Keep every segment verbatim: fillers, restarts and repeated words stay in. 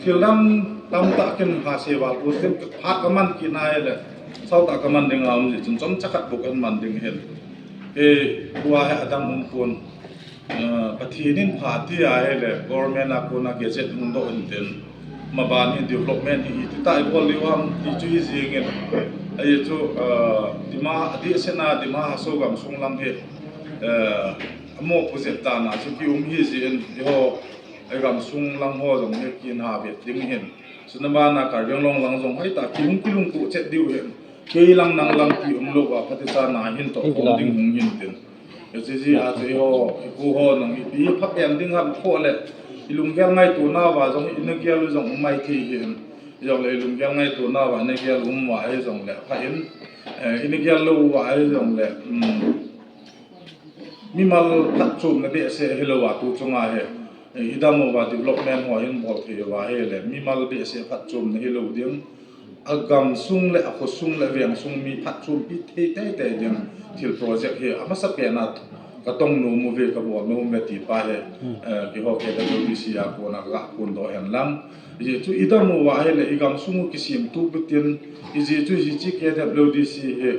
Thil dang tamtah kin pha se val u tin phat ka man kit na ahile, sau tah ka man ding a um jeh chun chomcha khat bou ka man ding ahin. Kei tua hi adang um pon. Eh, Pathen in pha ti ahile, government a kona gazette hung doh in tin, maban hi development hi iti tah i bol diu ham ti chu hi jing in. Ahi chu, eh, Dima, adeh seh na Dima Hasao gamsung lang hi, eh, amo project dan a chu ki um hi jeh in, eiho, eh, gamsung lang ho jong hi kin ha vet ding ahin. Chuna bana Karbi Anglong lang jong hoitah ki hung kilungtoh chet diu ahin. Kei lang nang lang ti umlou va, phatecha na hin toh khom ding hung hin tin. Hiche jeh a chu eiho, i pu ho nang ipi pha pen ding ham kho le, i lunggel ngaito nauva jong i na gel u jong um mai thei ahin. Jong le i lunggel ngaito nauva i na gel um uva ahi jong le pha in, eh, i na gel lou uva ahi jong le, um, mimal phatchomna behseh hilou a tu chunga hi, eh, i dam uva development ho hin bol thei uva ahile, mimal behseh phatchomna hilou ding. A gamsung le, a khosung le, a vengsung mi phatchompi thei teitei ding thil project hi amasapen a ka tong nom uve, ka bol nom uve ti pa hi, eh, keiho K W D C a kona ka phondoh hen lang. Hijeh chu i dam uva ahile, i gamsung u kisem tup u tin, hijeh chu hiche K W D C hi,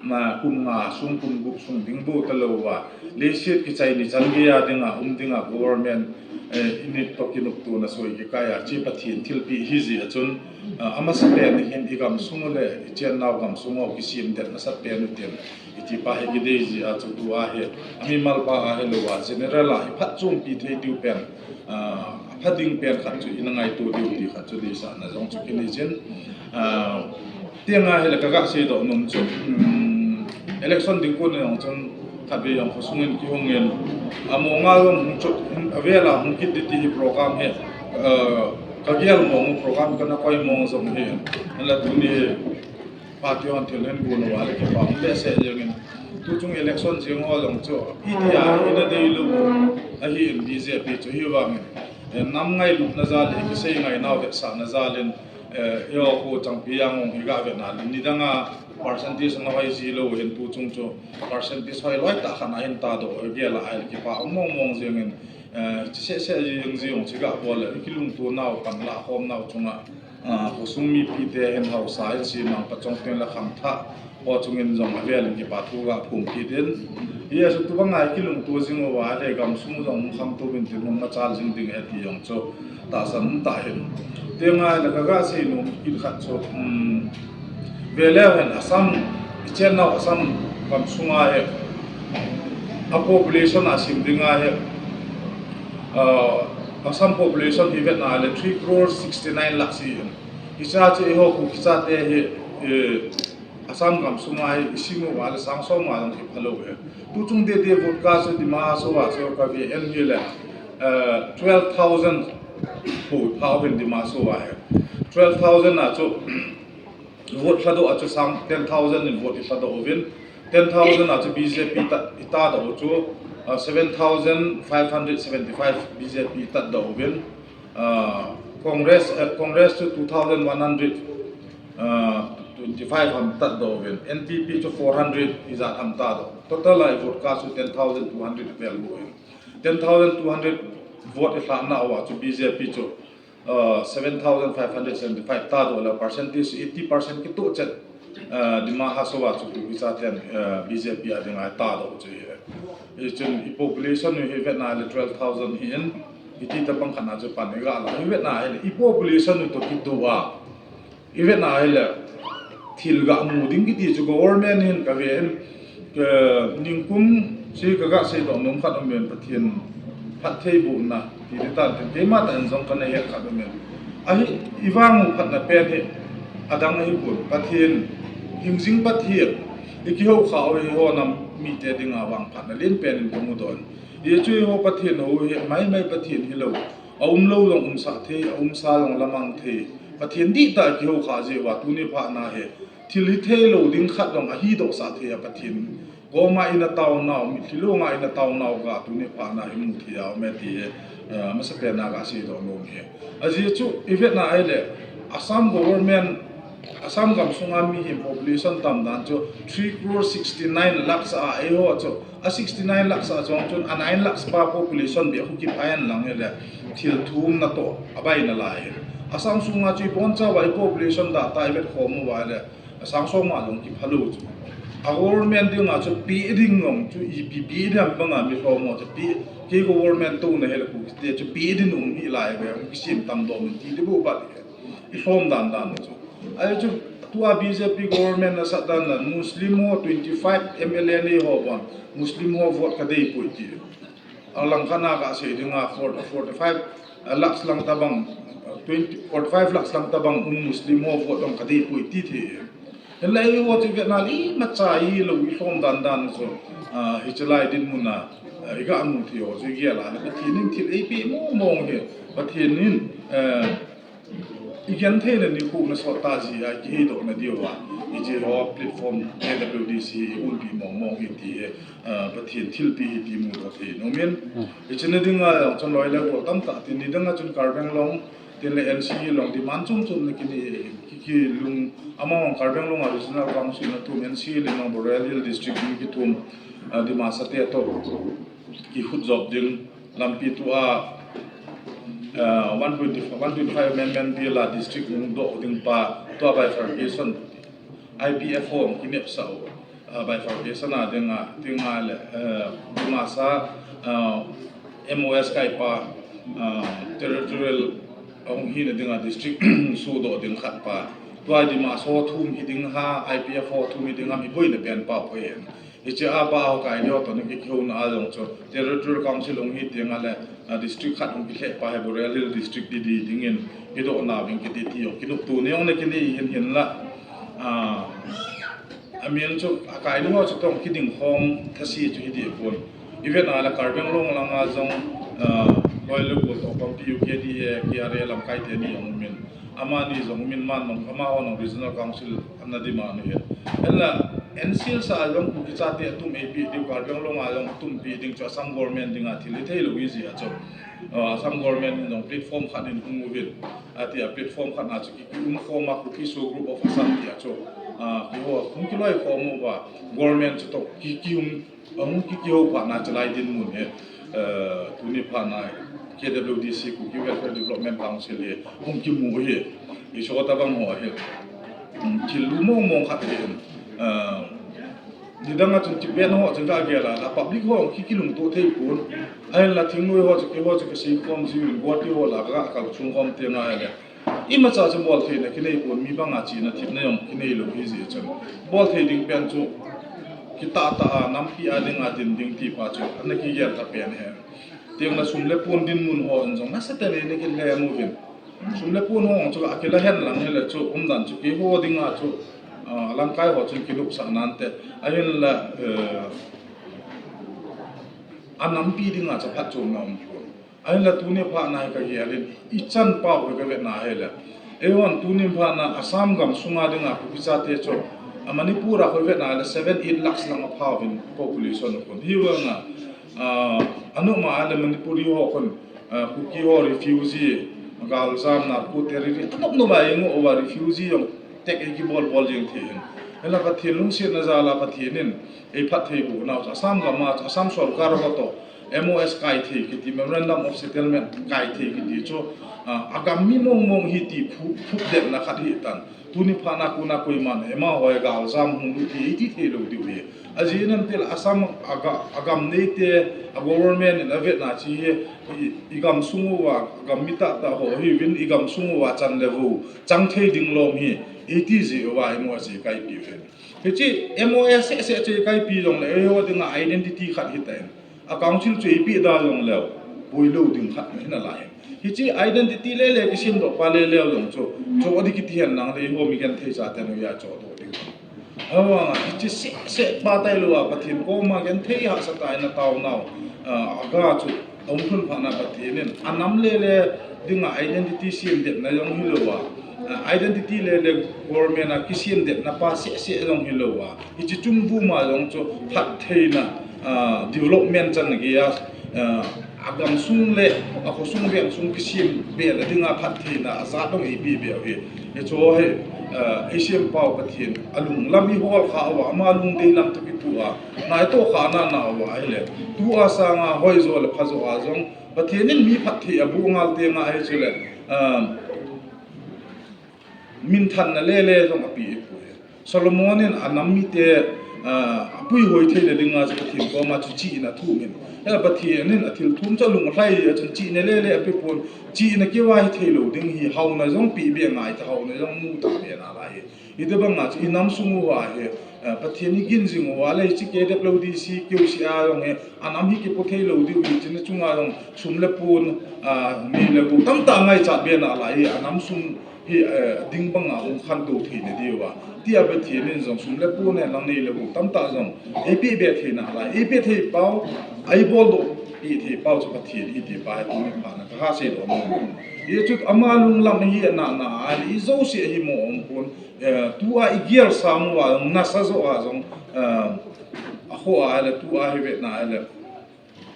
na kum nga sung, kum gup sung ding bou talou va, leiset kichai ni chan gei a dinga um dinga government, eh, i nit toh kinoptona soi kikai a, hiche Pathen thilpeh hi jeh a chun, ah, amasapen a hin i gamsung u le i chennau gamsung u kisem det masapen u tin, iti pa hi kidei jeh a chu tua hi, amimal pa ahilou a, general a hi phatchompi thei diu pen, ah, apha ding pen khat chu i na ngaito diu ti khat chu deisahna jong chu kinei jin. Ah, tia ahile ka ga seidoh nom chu, um, election ding kon jong chun khatvei jong khosung in kihung in, amo nga jong hung chu, hung, avel a hung kit ding ti hi program hi, ah, ka gel mong u program ka na koi mong jong hi. Hinla tuni party hon thil hin gon uva le kipa um behseh jeng in. Tu chung election jeng ho jong chu, itia i na deilou ahin B J P chu hivangin, eh, nam ngailutna jal le kisei ngainau vetsahna jal in, eh, eiho khu Changpi Yangon hi ga vet na le, nidang a percentage na hoi ji lou hin tu chung chu percentage hoi loi tah khat na hin tadoh, eh, gel a ahile kipa um mong mong jeng in, eh, seh seh jeng jong chu ga bol le, kilungto nau pan la khom nau chunga, ah, khosung mipite hin haosa in simang pachong teng le khangthah ho chungin jong avel in kipa thu ga phong kit in. Hijeh chun tubang a i kilungto jing uva le gamsung jong kham tupin tin hung machal jing ding ahi ti jong chu tahsan um tah hin. Tia ahile ka ga sei nom kit khat chu, um, veleu hen Assam, i chennau Assam gamsung a hi, a population a sim ding ahi, ah, Assam population hi vet na le three crore sixty nine lakhs ahin. Hiche a chu eiho Kuki chate hi, eh, Assam gamsung a hi i sim uva le sang som a jong hi phalou ahi. Tu chung deh deh vote cast chu Dima Hasao a chu ka ven ahile, eh, twelve thousand vote pha ahin Dima Hasao a hi. Twelve thousand a chu vote lhadoh a chu sang ten thousand in vote i lhadoh uvin. Ten thousand a chu B J P ta, i tadoh u chu, ah, seven thousand five hundred seventy five B J P i tadoh uvin. Ah, Congress, eh, Congress chu two thousand one hundred, ah, twenty five ham tadoh uvin, N P P chu four hundred ijat ham tadoh. Total a i vote cast chu ten thousand two hundred vel bou ahin. Ten thousand two hundred vote i lhahna uva chu B J P chu, ah, seven thousand five hundred seventy five tadoh le percentage eighty percent kitoh chet, ah, Dima Hasao a chu Kuki chaten, ah, B J P a dinga tadoh chu ahi. Hichun i population u hi vet na le twelve thousand ahin, hiti tabang khat na chu pan i ga la, hi vet na le i population u toh kitoh a, i vet na le thil ga mu ding kiti chu government hin ka ven, ka ningkum si ka ga seidoh nom khat um in Pathen phattheibohna ti ding tan tin keima tah in jong ka na het khat um in. Ahi, i vang u phatna pen hi adang ahi pon, Pathen, hingjing Pathen, i kihou kha u hi eiho nam mite dinga vang phatna len pen in ka mudoh in. Hichu eiho Pathen hou hi maimai Pathen hilou, a umlou jong umsah thei, a umsa jong lamang thei Pathen dihtah kihou kha jeh uva tuni phat na hi thil hithei lou ding khat jong ahi dohsah thei a Pathen koma i na taonau, mitlhi longa i na taonau ga tuni phat na hi mu thei a um e ti hi, eh, masapen a ga seidoh nom ahi. Ajeh chu i vet na ahile Assam government, Assam gamsunga mihem population tam dan chu three crore sixty nine lakhs a, eiho chu a sixty nine lakhs a chong chun a nine lakhs pa population beh khu kiphai hen lang hile thil thum na toh abai nalai. Assam sunga chu ibonchauva i population data ivet khom uva le, asang soma jong kiphalou chu. A government dinga chu pe ding jong chu ipi pe ding banga mi lhom u chu pe, kei government touna hile Kukite chu pe ding um hi lai ve, um kisem tam dom ti ti bu ba ti. I lhom dan dan chu. Ahi chu tua B J P government nasat dan la Muslim ho twenty five M L A nei ho bon Muslim ho vote kadei poi ti. Alang khat na kasei dinga forty, forty five lakhs lang tabang, twenty, forty five lakhs lang tabang um Muslim ho vote dong kadei poi ti thei. Hinla eiho chu vetna le imacha ilou i lhom dan dan chu, ah, hiche lai dinmun a, ah, iga mu thei ho chu igel a le Pathen in thil eipeh mong mong hi. Pathen in, eh, igentheina nikho nasot tah jeh a kiheidoh na diuva, hiche ho platform K W D C i umpi mong mong hi ti hi, ah, Pathen thilpeh hi ti mudoh thei nom in. Hiche na dinga jong chun loi le gol tamtah tin, nidang a chun Karbi Anglong tin le N C Hills long demand chom chom na kinei, ki, kilung, amahon Karbi Anglong a Regional Council na thum, N C Hills long Boreal Hill District ni kithum, ah, Dimasa te toh kihut jop ding, lampi tua, ah, one twenty, one twenty five amendment bill a district hung doh ding pa, tua bifurcation, I P F ho kinepsah u, ah, bifurcation a dinga, dinga le, eh, Dimasa, ah, M O S kai pa, ah, territorial ahung hina dinga district sudoh ding khat pa. Tua Dimasa ho thum hi ding ham, I P F ho thum hi ding ham, iboina pen pa poi. Hiche a pa ho kai diu toh ni kihouna a jong chu Territorial Council hung hi tenga le, ah, district khat hung kilheh pa hi Boreal Hill District di di dingin kidoh nauvin kiti ti jong kinoptona jong le kinei hin hinla. Ah, amin chu akai diu ho chu tong kiding khom thase chu hi di pon. Ivet a le Karbi Anglong langa jong, ah, loi le gol toh pampi U K D A, K R A lamkai teni jong umin. Amani jong umin man jong, amaho jong Regional Council ana demand u ahi. Hinla, N C Hills a jong Kuki chate atum eipeh diu, Karbi Anglong a jong atum peh ding chu Assam government dinga thil hithei lou hi jeh a chu. Ah, Assam government in jong platform khat in hung uvin. Atia platform khat na chu ki, ki um khom a Kuki SoO Group of Assam tia chu. Ah, keiho, hung kiloi khom uva government chu toh ki, ki um Ahung ki, kihou phat na chalai dinmun hi, eh, tuni phat na K W D C Kuki Welfare Development Council hi hung kimu hi, hiche tabang ho hi, um, thil lu mong mong khat hi, eh, nidang a chun kipen ho chun kagel a, la public ho ki, kilungto thei pon, ahinla thingnoi ho chu, keiho chu kisei khom jiuvin, guwahati ho la ka, kakal chung khom tenga le, Imacha chu boltheina kinei pon, mi banga chena thepna jong kinei lou hi jeh chun. Bolthei ding pen chu kitah tah a, nampi a dinga din ding ti pa chu ana kigel ta pen ahi. Tengle sum le pon dinmun ho in jong nasatah in ana kilhem uvin. Sum le pon ho chu akila hen lang hile chu umdan chu keiho dinga chu, ah, lamkai ho chun kinopsah nante. Ahinla, eh, anampi dinga chu phatchomna um pon. Ahinla tuni phat na hi kagel in, ichan pau hi kavet na hile, eihon tuni phat na Assam gam sunga dinga Kuki chate chu, a Manipur a koi vet na le seven, eight lakhs lang aphauvin population khun. Hivanga, ah, anuma le Manipuri ho khun, ah, Kuki ho refugee, galjam, narco terrorist, anop nop a eingo uva refugee jong tek eikibol bol jeng thei hin. Hinla Pathen lungsetna jal a Pathen in eiphatthei boh nau chu Assam gam a chu Assam sorkar ho toh M O S kai thei kiti, Memorandum of Settlement kai thei kiti chu, ah, agam mi mong mong hi ti phu-, phutdetna khat hitan. Tuni phat na kona koiman, ema hoi galjam hung lut hi eiti thei lou diu hi. Ajeh inem itile Assam aga, agam neite, a government in avetna chu hi, i, igam sung uva, gam mi tahtah ho hiuvin, igam sung uva chan le vo chang thei ding lom hi eiti jeh uva M O S eikaipi u ahi. Hiche M O S seh seh chu eikaipi jongle, eiho dinga identity khat hitan. A council chu eipeh da jongleu, boi lou ding khat ahi nalai. Hiche identity lele kisemdoh pa lele jong chu, chu adi kiti hen lang le, eiho mi genthei chaten uva chohdoh ding. Hivanga, hiche seh seh pa tailou a, Pathen koma genthei hahsatah in ataonau, ah, aga chu, ahung lhun phat na Pathen in, anam lele dinga identity semdetna jong hilou a, ah, identity lele government a kisemdetna pa seh seh jong hilou a, hiche chung vuma jong chu phattheina, ah, development chan gei a, ah, agam sung le akhosung vengsung kisem bena dinga phattheina ajat jong eipeh beh u hi. Hiche hi, ah, eisem pau Pathen alunglam ihol kha uva, ama lungdei lam toh kitoh a, naitoh kha nana uva ahile, tua sanga hoijo le phajo a jong Pathen in mi phatthei aboh ngal tenga ahi chule, ah, minthanna lele jong ape ipoi. Solomon in anam mite, ah, apuihoi theina dinga chu Pathen koma chu chihna athum in. Ahile Pathen in athil thum chu alunglhai a chun chihna lele apepon, chihna kivai theilou ding hi haona jong pe be ngai ta, haona jong mu ta be nalai. Hiti banga chu inam sung uva hi, eh, Pathen igin jing uva le hiche K W D C, K W C a jong hi, anam hi kipo theilou diu hi, hiche chunga jong sum le pon, ah, nei le gou tamtah ngaichat be nalai, anam sung hi, eh, ding banga hung khantou theina diuva. Tia Pathen in jong sum le pon henlang nei le gou tamtah jong eipe be thei nalai, eipe thei pau, eibol doh pe thei pau chu Pathen hi ti pa hi tuni phat na kaha seidoh nom. Hichu ama lunglam hi ana, ana, ana ijouse hi mo um pon. Eh, tua igel sam uva jong, nasa jo a jong, eh, akhoh a ahile, tua hi vetna ahile.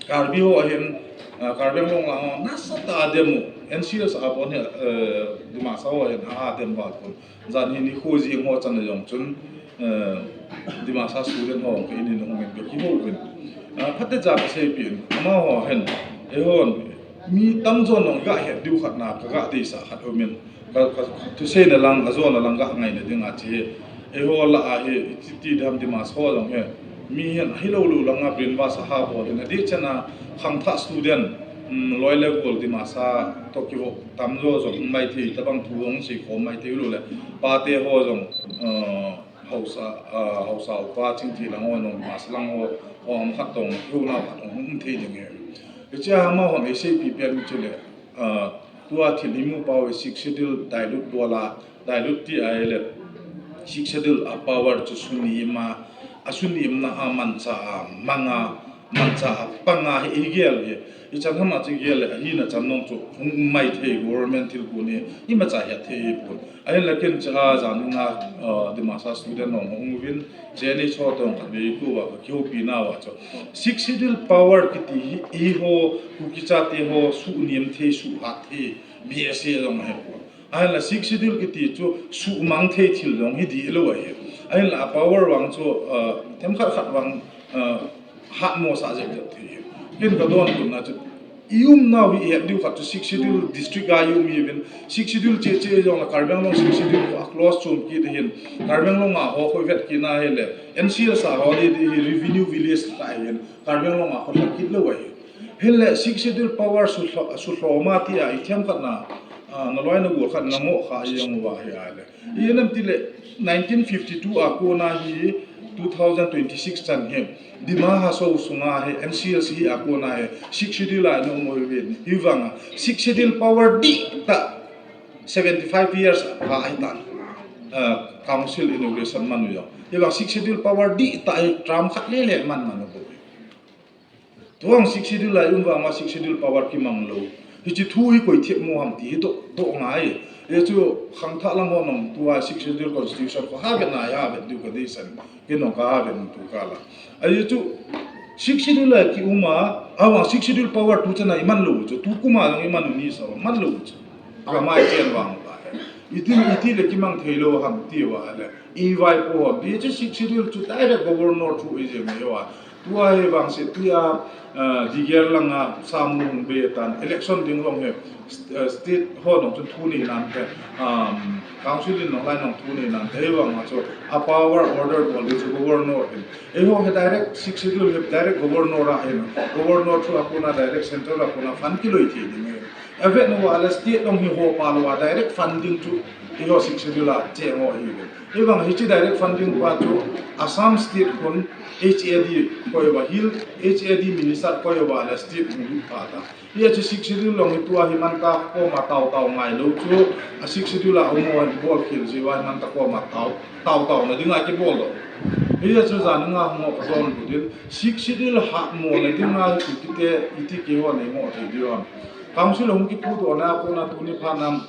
Karbi ho ahin, eh, Karbi Anglong lang ho, nasatah a dem u, N C S a bon hi, eh, Dimasa ho ahin, a dem val pon. Jan hi nikho jing ho chan a jong chun, eh, Dimasa student ho, ka in in hung in ka kihou uvin. Eh, phatecha kaseipeh in, amaho ahin, eihon, mi tamjon jong iga het diu khat na, kaga deisah khat aumin. Ka, ka, thuseina lang, ajona lang ga ngaina dinga chu hi. Eiho lah a hi, iti, iti dam Dimasa ho jong hi. Mi hin ahilou lou langa brainwash aha bol hin. Adih chan a khangthah student, um, loi le gol Dimasa toh kivoh tamjo jong um maithei, tabang thu jong seikhom maithei ulou le. Pate ho jong, uh, haosa, uh, haosa upa Chingthei lang ho jong, Dimasa lang ho, ho um khat tong, hiu nau khat tong um thei ding hi. Hichea amahon eiseipeh pen chu le, ah, tua thil imu pau hi Sixth Schedule dilute bol a, dilute ti ahile Sixth Schedule a power chu sunem a, asunemna a manchah a mang a, manchah a pang a hi igel hi. Ichan ham a chu igel le, ahina chan nung chu hung um maithei government thil kon hi, imacha het thei hipon. Ahinla ken cha a jan nunga, ah, Dimasa student nung hung uvin, J N H ho tong khatvei kou va ka kihoupi nauva chu Sixth Schedule power kiti hi, eiho, Kuki chate ho, sunem thei, suhat thei, B S A jong ahipon. Ahinla Sixth Schedule kiti chu, sumang thei thil jong hi dihlou ahi. Ahinla a power vang chu, uh, themkhat khat vang, uh, hatmo sah jep jep thei hi. Ken kadonbutna chu, I umnau hi ihet diu khat chu Sixth Schedule district a i um iuvin, Sixth Schedule cheh cheh jong le Karbi Anglong Sixth Schedule khu a close chom kit ahin, Karbi Anglong a ho khu i vet kit na hile, N C S a ho ding ding hi revenue village tah ahin, Karbi Anglong a khu lha kit lou ahi. Hinle Sixth Schedule power sulho-, sulhoma tia i themkhat na, ah, naloi nagol khat na ngoh kha i jong uva hi ahile. I nam tile nineteen fifty-two a kona hi two thousand twenty-six chan hi Dima Hasao sunga hi N C L C hi a kona hi Sixth Schedule a ina um uve. Hivanga Sixth Schedule power dihtah seventy-five years a hitan. Ah, council inauguration man u jong. Hivang Sixth Schedule power dihtah hi term khat lele man man u bou. Tuang Sixth Schedule a i um vanga Sixth Schedule power kimang lou. Hiche thu hi koi themmo ham ti hi doh, doh ngai. Hichu khangthah lang ho nung tua Sixth Schedule constitution kho ha vet na, ha vet diu ka deisan. Kei nung ka ha vet tu kala. Ahi chu Sixth Schedule a ki um a, avang Sixth Schedule power tu chan a i man lou chu, tu kum a jong i man u ni sa man lou chu. Ka mai chen vang ta. Iti, iti le kimang thei lou ham ti uva le. I vaipo ham. Hiche Sixth Schedule chu direct governor through i jeng uva. Tua hi vangset tia, ah, Digel langa Samu hung bei tan election ding long hi, st-, ah, state ho nung chun thu nei nante, um, council in nung lai nung thu nei nante, hivanga chu a power order bol ding chu governor hin. Eiho hi direct Sixth Schedule hi direct governor a hin, governor chu a kona direct central a kona fund kiloi thei ding hi. Avet uva le state nung hi ho pa lou a direct funding chu eiho Sixth Schedule a cheng u ahi ve. Hivang hiche direct funding pa chu Assam state khun H A D koi uva, Hill H A D minister koi uva le state hung lut pha ta. Hiche Sixth Schedule long hi tua hi manta koma tao tao ngai lou chu, a Sixth Schedule a um u hin bol khel ji uva hi manta koma tao, tao tao na dinga kibol lou. Hiche chu jan nga hung u ka donbut in Sixth Schedule hatmo na dinga hi Kukite iti kihon nei mo thei diu ham. Council hung kipudoh na kona tuni phat na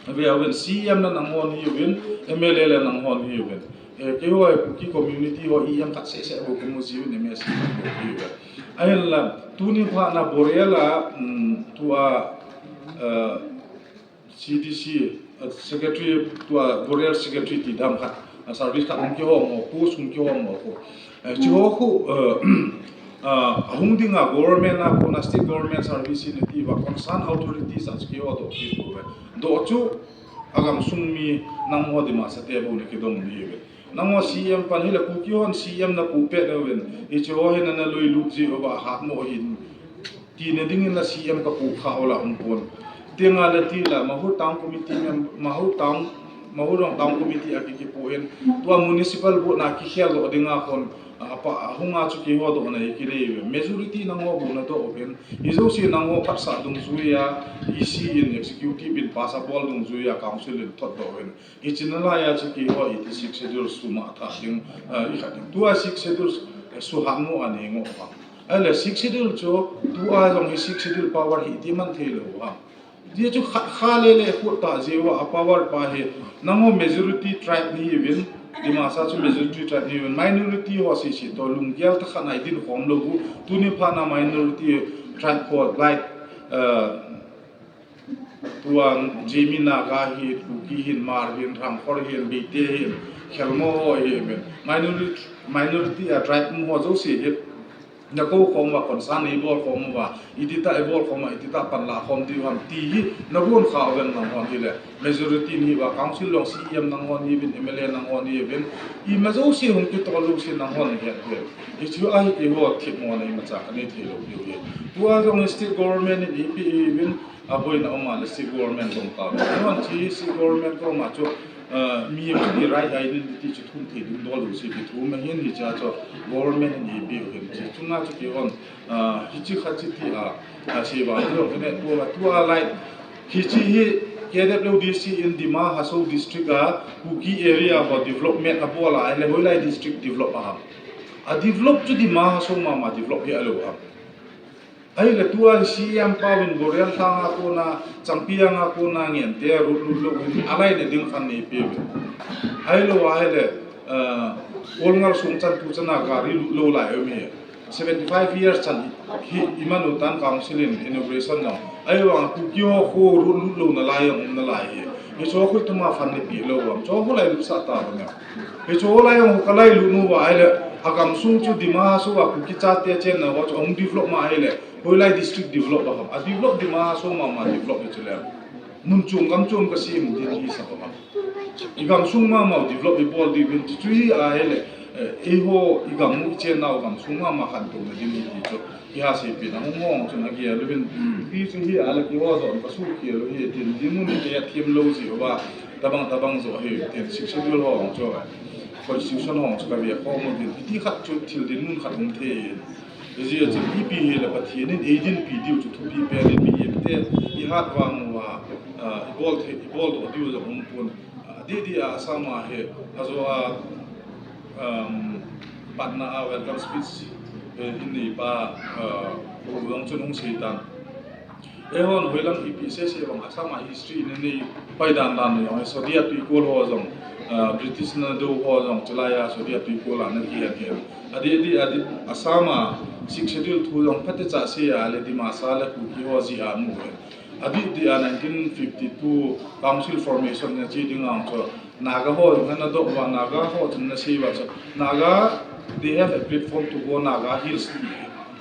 Ve uvin, C E M na nanghon hiuvin, M L A le nanghon hiuvin. Eh, keiho hi Kuki community ho E M khat seh seh bou kamu jiuvin, M A C khat bou hiuvin. Ahinla, tuni phat na Borel a, um, tua, uh, C D C, uh, secretary, tua Borel secretary ti dam khat, uh, service khat hung kihong ho, post hung kihong ho. Eh, chiho khu, eh, ah, ahung dinga government a kona state government service in ati uva concerned authorities a chu kihouto kit uve. Doh chu, Agam sung mi nangho Dimasa te bou nakidong diu ve. Nangho C M pan hile Kuki hon C M napu pet uvin. Hiche ho hi nana lui lut ji uva hat mo hin. Tina dingin la C M kapu kha ula umpon. Tinga la tila Mahur Town Committee mem Mahur Town Mahur Town Committee a kikipu in. Tua municipal board na kikhel lo dinga kon. Apa, ahunga chu keiho dohna hi kinei uve. Majority nangho bou nadoh uvin. Hijouse nangho phatsah dungjuia, E C in executive in pass abol dungjuia council in thot doh uvin. Hiche nalaiya chu keiho eighty-six schedule suma tha ding, ah, ikhat ding. Tua six schedule, eh, suhat mo anei ngo pa. Ahile six schedule chu tua jong hi six schedule power hi ti man thei lou ha. Hijeh chu khat kha le le khut ta jeh uva a power pa hi nangho majority tribe nahiuvin, Dimasa chu majority tribe nahiuvin, minority ho sisi toh lunggel tah khat nai din khom lou u, tuni phat na minority tribe ho like, uh, tua Zeme Naga hin, Kuki hin, Hmar hin, Rangkhor hin, Meitei hin, Khelmo ho hin, minority, minority a tribe ho jouse hi. Nakou khom uva, concern neibol khom uva, itita ibol khom uva, itita panla khom diu ham, ti hi, nagon kha uvin nanghon hile. Majority nahiuva, council jong C M nanghon hiuvin, M L A nanghon hiuvin, ima jouse hung kitol jouse nanghon nahet uve. Hichu ahi keiho themmo na imacha kanei thei lou diu hi. Tua jong state government in ipi uvin, aboina uma le state government jong ta. Nanghon chi state government koma chu, ah, mihem chun i right identity chu thum thei ding dol u si kithum ahin hichea chu government in ipi uvin chi. Chunga chu keihon, ah, hichi khat chi ti a, ah, seiva lo kine tua, tua lai hichi hi K W D C in Dima Hasao district a Kuki area ho development abol a, ahile hoilai district develop a ham. A develop chu Dima Hasao mama develop hi alou ham. Ahile tua C M pa uvin Borel lhang a kona, Changpi ang a kona ngen te rut lut lou in, alai le ding khan neipe uve. Ahilou ahile, eh, Kolngal sung chan tu chan a gari lut lou lai um hi. Seventy five years chan hi, hi iman u tan council in inauguration jong. Ahivang Kuki ho kho rut lut lou nalai jong um nalai hi. Hicho khu ituma fund neipe lou uvam. Cho khu lai lut sah ta uvam. Hicho lai jong kalai lut nu uva ahile, agamsung chu Dima Hasao a Kuki chate chenna ho chu ahung develop ma ahile, hoilai district develop a ham. A develop Dima Hasao mama develop hi chu le. Mun chom gam chom kasem ding hi sa ham. I gamsung mama u develop ibol diu vin chu chu hi ahile, eh, eiho i gam u i chennau gamsung mama khantouna ding hi chu. Iha seipeh na hung hung chun agel uvin. Hi chu hi ala keiho jong kasuhkhel u hi tin dinmun hi kahethem lou jeh uva. Tabang tabang jo hi tin Sixth Schedule ho chu. Constitution ho chu kave khom uvin. Hiti khat chu thil dinmun khat um thei. Hijeh chun ipi hile Pathen in eidinpi diu chu thupi pen in mihemte ihat vang uva, ah, ibol thei, ibol doh diu jong umpon. Ah, didi a Assam a hi, ajo a, um, patna a welcome speech, eh, in neipa, ah, u jong chun hung seitan. Eihon hoilang ipi sese vang Assam a history ina nei pai dan dan jong, Sodia tuikol ho jong, ah, British na dou ho jong, chulai a Sodia tuikol a na kihen hen. Adidi, adi, Assam a Sixth Schedule thu jong phatecha sei a le Dimasa le Kuki ho jeh a mu hen. Adidi a nineteen fifty-two council formation na che ding ang chu Naga ho jong nadoh uva, Naga ho chun nasei uva chu Naga, they have a platform to go Naga Hills ti.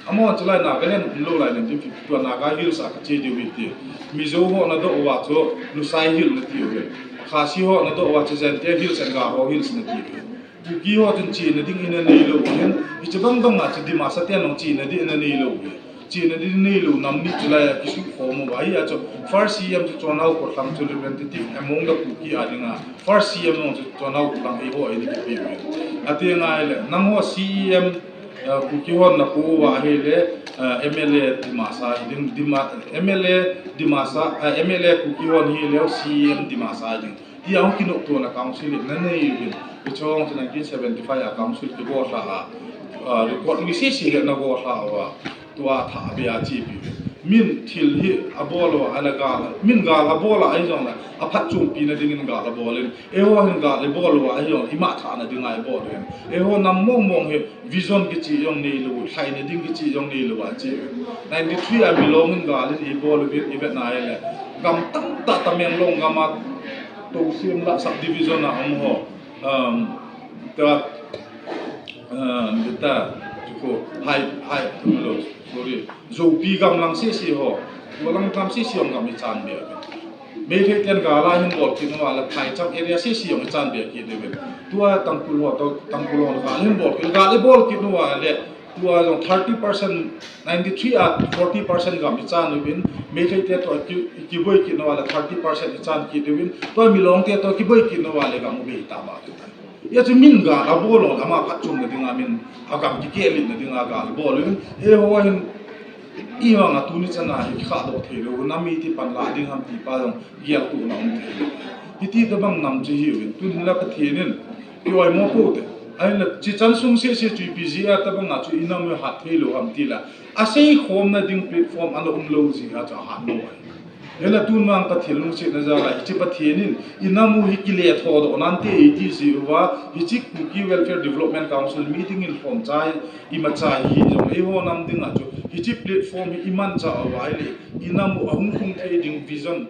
Amahon chulai Nagaland umlou lai nineteen fifty-two a Naga Hills a kache diu ahi ti. Mizo ho nadoh uva chu Lushai Hill nati uve. Khasi ho nadoh uva chu Jaintia Hills and Garo Hills nati uve. Kuki ho chun chena ding ina neilou hin, hiche bang bang a chu Dimasa ten jong chena ding ina neilou hin. Chena ding neilou nam ni chulai a kisukhom uva hi a chu first C M chu Chonhao Kholthang chu representative among the Kuki a dinga first C M jong chu Chonhao Kholthang eiho eina kipe uve. Ati ngai le, nangho C M, eh, Kuki hon napu uva ahile, eh, M L A Dimasa hi ding, Dima, M L A Dimasa, eh, M L A Kuki hon hileu C M Dimasa hi ding. Ti ahung kinoptona council in nanei uvin. Hiche jong chu nineteen seventy-five a council kigollha a, ah, record mi sese hi nagollha uva. Tua thah abeh a chepi. Min thil hi abol uva, ahile gal, min gal abol a ahi jongle, aphatchompi na dingin gal abol in. Eiho hin gal ibol uva, ahi jongle, ima thah na dinga ibol in. Eiho nam mong mong hi vision kicheh jong neilou, lhaina ding kicheh jong neilou a che. Ninety-three a Milong in gal in ibol uvin, ivet na ahile. Gam tamtah Tamenglong gam a Tousem lah subdivision a um ho. Um, tua, um, tua, chuko, hai, hai, lo, sorry. Zopi gam lang sese ho. Tua lang gam sese ho gam ichan be. Meitei ten gal ahin bol kit uva le, Phaicham area sese jong ichan be kit diuvin. Tua Tangkhul ho toh, Tangkhul hon gal ahin bol kit, gal ibol kit uva le, tua jong thirty percent, ninety-three a forty percent gam ichan uvin, Meitei te toh ki, kiboi kit uva le thirty percent ichan kit diuvin, tua Milong te toh kiboi kit uva le gam u bei ta ba. Hijeh chun min gal abol lou, ama phatchomna dinga min, agam kikehlitna dinga gal abol uvin, eiho hin, ivanga tuni chana hi khahdoh theilou, nam iti panla ding ham ti pa jong geltohna um thei. Hiti tobang nam chu hiuvin, tun hinla Pathen in, i oimo pou te. Ahinla, chi chan sung sese chu ipi jeh a tobanga chu inam u hat theilou ham tile, aseikhomna ding platform ana umlou jeh a chu ahat lou ahi. Hinla tun vang Pathen lungsetna jal a, hiche Pathen in, inam u hi kilethodoh nante eiti jeh uva, hiche Kuki Welfare Development Council meeting in lhomcha, imacha hi jong, eiho nam dinga chu, hiche platform hi imanchah uva ahile, inam u ahung lhung thei ding vision,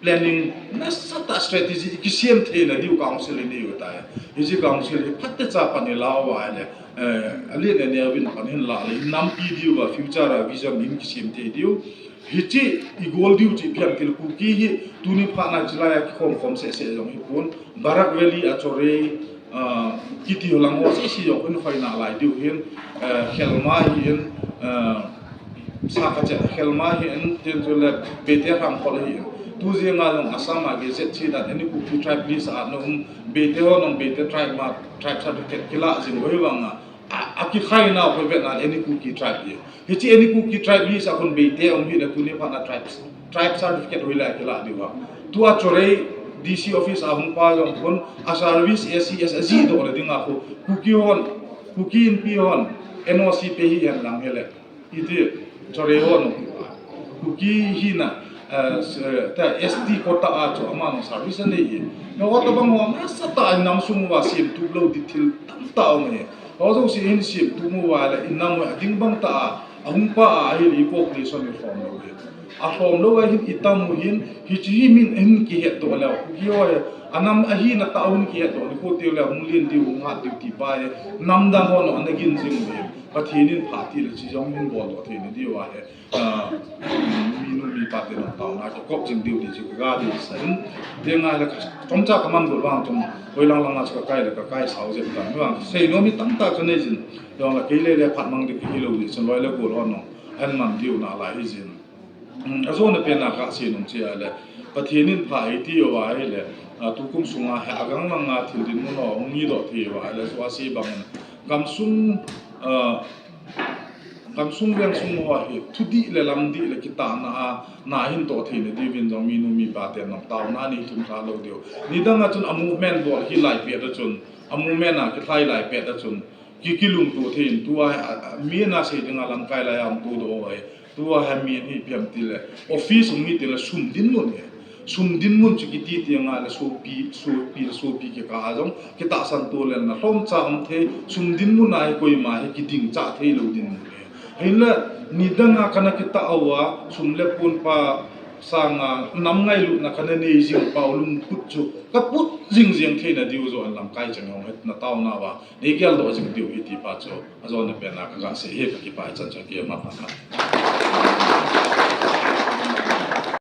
planning, nasatah strategy ikisem theina diu council inei u tai. Hiche council hi phatecha pan ila uva ahile, eh, alen aneuvin pan hinla le, inampi diuva future a vision in kisem thei diu. Hiche igol diu chu ipi ham tile, Kuki hi tuni phatna chilai a kikhom khom sese jong hipon, Barak Valley a Chorei, ah, kiti ho lang ho sese jong hin khoina lai diu hin, eh, Khelma hin, eh, Sakachet Khelma hin, tin chule Beite Ramkhol hin. Tu jeng a jong Assam a gazette chedan any Kuki tribe list a ana um, Beite ho jong Beite tribe ma, tribe certificate kila jing u hi vanga, a, akikhaina u hi vetna any Kuki tribe hi. Hiche any Kuki tribe list a khun Beite um hile tuni phatna tribe, tribe certificate hoilai a kila diu ham. Tua Chorei D C office a hung pa jong khun a service A C S ajihdohna dinga khu Kuki hon, Kuki Inpi hon N O C pe hihen lang hile, iti, Chorei ho jong Kuki hina, eh, s-, eh, ta S T quota a chu ama jong service anei hi. Hiho tobang ho nasatah a inam sung uva semtup lou ding thil tamtah um ahi. Hiho jouse hin semtup uva le inam u ading bang tah a, ahung pa a ahile population hi lhom lou hi. Alhom lou ahin itam u hin, hiche hi min hin kihetdoh leu, Kuki ho hi, anam ahina tah u hin kihetdoh nikho teu le, hung len diu, hung hat diu ti pa hi, namdang hon ana gin jing u hi. Pathen in pha tile chi jong hin boldoh theina diu ahi. Ah, minu mipa te jong taona kikop jing diu ti chu kaga deisah in. Tenga le ka, chomcha kaman got vang chun, hoilang langa chu kakai le kakai sao jep tan. Vang, seinom hi tamtah kanei jin. Jong le kei le le phat mang ding kahilou jeh chun loi le gol hon jong ahin man diu nalai hijin. Hmm, ajona pena kasei nom chu ahile, Pathen in pha eiti uva ahile, ah, tukum sunga hi agang langa thil dinmun ho hung hidoh thei uva ahile, chu asei bangin gamsung, ah, gamsung vengsung ho hi thudih le lamdih le kitahna a, na ahin toh theina diuvin jong minu mipa ten jong taona anei thum lha lou diu. Nidang a chun a movement bol hi lai pet a chun, a movement a kilhai lai pet a chun, ki, kilungto thei in tua, a, a, mi ana sei dinga lamkai lai a hung todoh u ahi. Tua hi mi hi ipi ham tile, office hung hi tile sum dinmun hi. Sum dinmun chu kiti tenga le sopi, sopi le sopi kikah a jong kitahsan to lelna lhomcha um thei, sum dinmun a hi koima hi kidingchah theilou dinmun hi. Hinla nidang a kana kitah uva, sum le pai sanga nam ngailutna kana nei jing pau lungput chu kaput jing jeng theina diu joh in lamkai chang jong hi nataona uva nei geldoh jing diu hi ti pa chu ajona pena kaga sei hi, kakipah e. Chan chu keima phat khat.